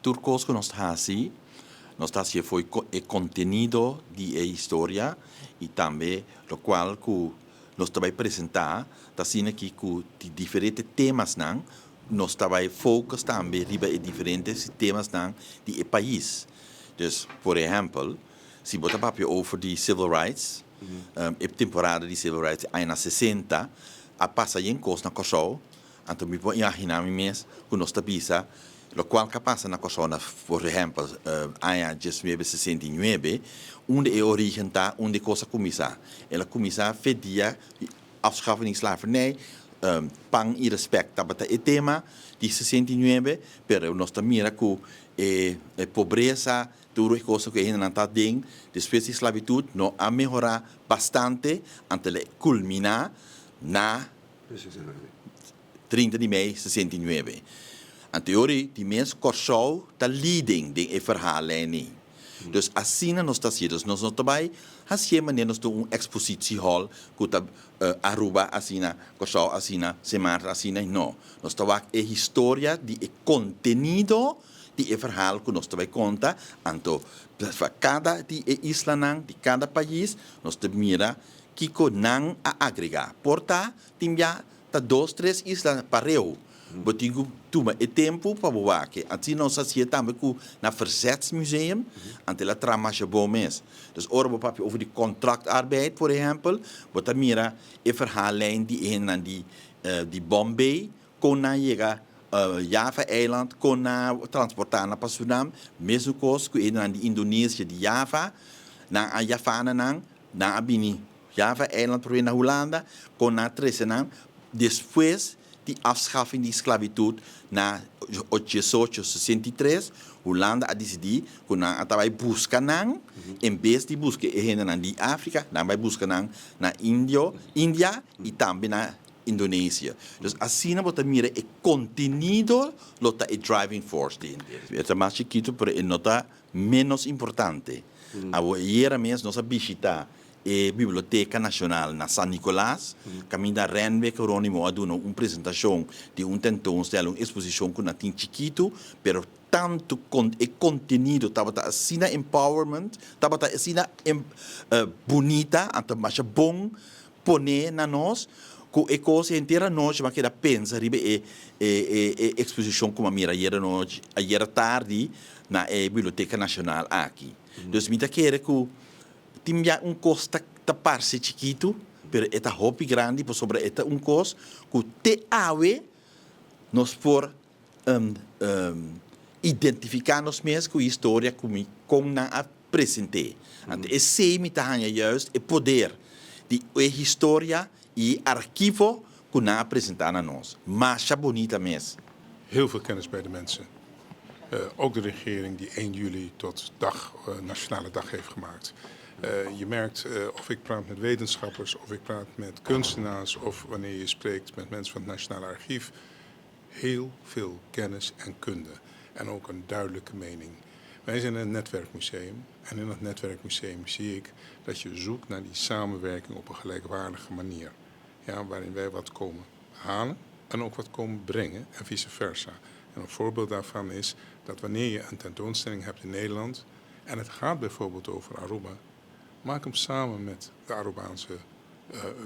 Tur kos ku nos ta hasi, nos ta hasié fo'i e kontenido di e historia i tambe lokual ku nos ta bai presentá ta asina aki ku di diferente temasnan nos ta bai focus tambe riba e diferente temasnan di e pais. Dus, por ehèmpel, si bo ta papia over di civil rights, e temporada di civil rights añanan 60, a pasa yen kos na Kòrsou. Anto mi por imaginá mi mes ku nos ta bisa lokual ku a pasa na Kòrsou na, por ehèmpel, aña 1969, unda e orígen ta, unda e kos a kuminsá. El a kuminsá fe dia di afschaffing di slavernij, pan i respèkt tabata e tema di 69, pero nos ta mira ku e pobresa, tur e kosnan ku e hendenan ta den despues di sklabitut no a mehorá bastante, anto el a kulminá na 30 di mei 69. Anteori di mes Kòrsou ta leading den e verhaallijn ei. Dus asina nos ta hasié. Dus nos no ta bai hasié manera nos tin un expositiehall ku ta Aruba asina, Kòrsou asina, Sint Maarten asina. No. Nos ta wak e historia di e kontenido di e verhaal ku nos ta bai konta. Anto pa kada di e islanan di kada pais nos ta mira kiko nan a agregá. Por ta tin bia ta dos tres isla pareu. Bo tin ku tuma e tempu pa bo wak. Asina nos hasié tambe ku na Verzetsmuseum, anto el a traha masha bon mes. Dus ora bo papia over di contractarbeid, por ehèmpel, bo ta mira e verhaallijn di e hendenan di di Bombay, kon nan yega Java-eiland, kon nan a transportá nan pa Surinam. Mesun kos ku e hendenan di Indonesia, di Java, nan a yafana nan, nan a bini Java-eiland probeer na Hulanda, kon nan a trese nan despues di afschaffing di sklabitut na 1863, Hulanda a disidí ku nan a ta bai buska nan, en bes di buska e hendenan di Afrika, nan bai buska nan na Indio, India i tambe na Indonesia. Dus asina bo ta mira e kontenido lo ta e driving force di henter. E ta mas chikitu pero e no ta ménos importante. Awor ayera mes nos a bishita e Biblioteka Nashonal na San Nicolas, kaminda Renwick Geronimo a duna un presentashon di un tentoonstelling, un eksposishon ku nan tin chikitu, pero tantu e kontenido tabata asina empowerment, tabata asina bunita, anto masha bon pone na nos, ku e kos henter anochi mi a keda pensa riba e e eksposishon ku mi a mira ayera nochi, ayera tardi na e Biblioteka Nashonal aki. Dus mi ta kere ku tin bia un kos ta ta parse chikitu, pero e ta hopi grandi pasobra e ta un kos ku te awe nos por identifiká nos mes ku e historia ku mi kon nan a present'é. Anto esei mi ta haña juist e poder di e historia i e archivo ku nan a presentá na nos. Masha bunita mes. Heel veel kennis bij de mensen. Ook de regering die 1 juli tot dag, nationale dag heeft gemaakt. Je merkt of ik praat met wetenschappers, of ik praat met kunstenaars, of wanneer je spreekt met mensen van het Nationale Archief. Heel veel kennis en kunde. En ook een duidelijke mening. Wij zijn een netwerkmuseum. En in dat netwerkmuseum zie ik dat je zoekt naar die samenwerking op een gelijkwaardige manier. Ja, waarin wij wat komen halen en ook wat komen brengen en vice versa. En een voorbeeld daarvan is dat wanneer je een tentoonstelling hebt in Nederland en het gaat bijvoorbeeld over Aruba, maak hem samen met de Arubaanse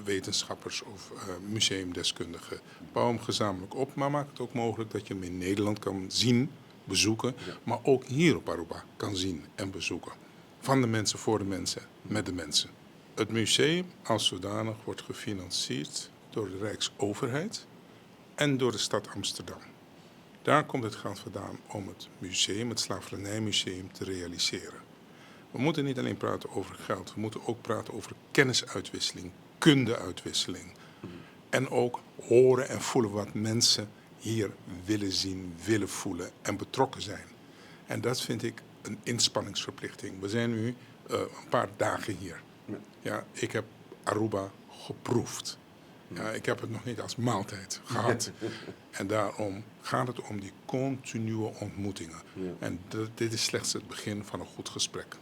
wetenschappers of museumdeskundigen. Bouw hem gezamenlijk op, maar maak het ook mogelijk dat je hem in Nederland kan zien, bezoeken, maar ook hier op Aruba kan zien en bezoeken. Van de mensen, voor de mensen, met de mensen. Het museum als zodanig wordt gefinancierd door de Rijksoverheid en door de stad Amsterdam. Daar komt het geld vandaan om het museum, het Slavernijmuseum, te realiseren. We moeten niet alleen praten over geld, we moeten ook praten over kennisuitwisseling, kundeuitwisseling. En ook horen en voelen wat mensen hier willen zien, willen voelen en betrokken zijn. En dat vind ik een inspanningsverplichting. We zijn nu een paar dagen hier. Ja, ik heb Aruba geproefd. Ja, ik heb het nog niet als maaltijd gehad. En daarom gaat het om die continue ontmoetingen. En dit is slechts het begin van een goed gesprek.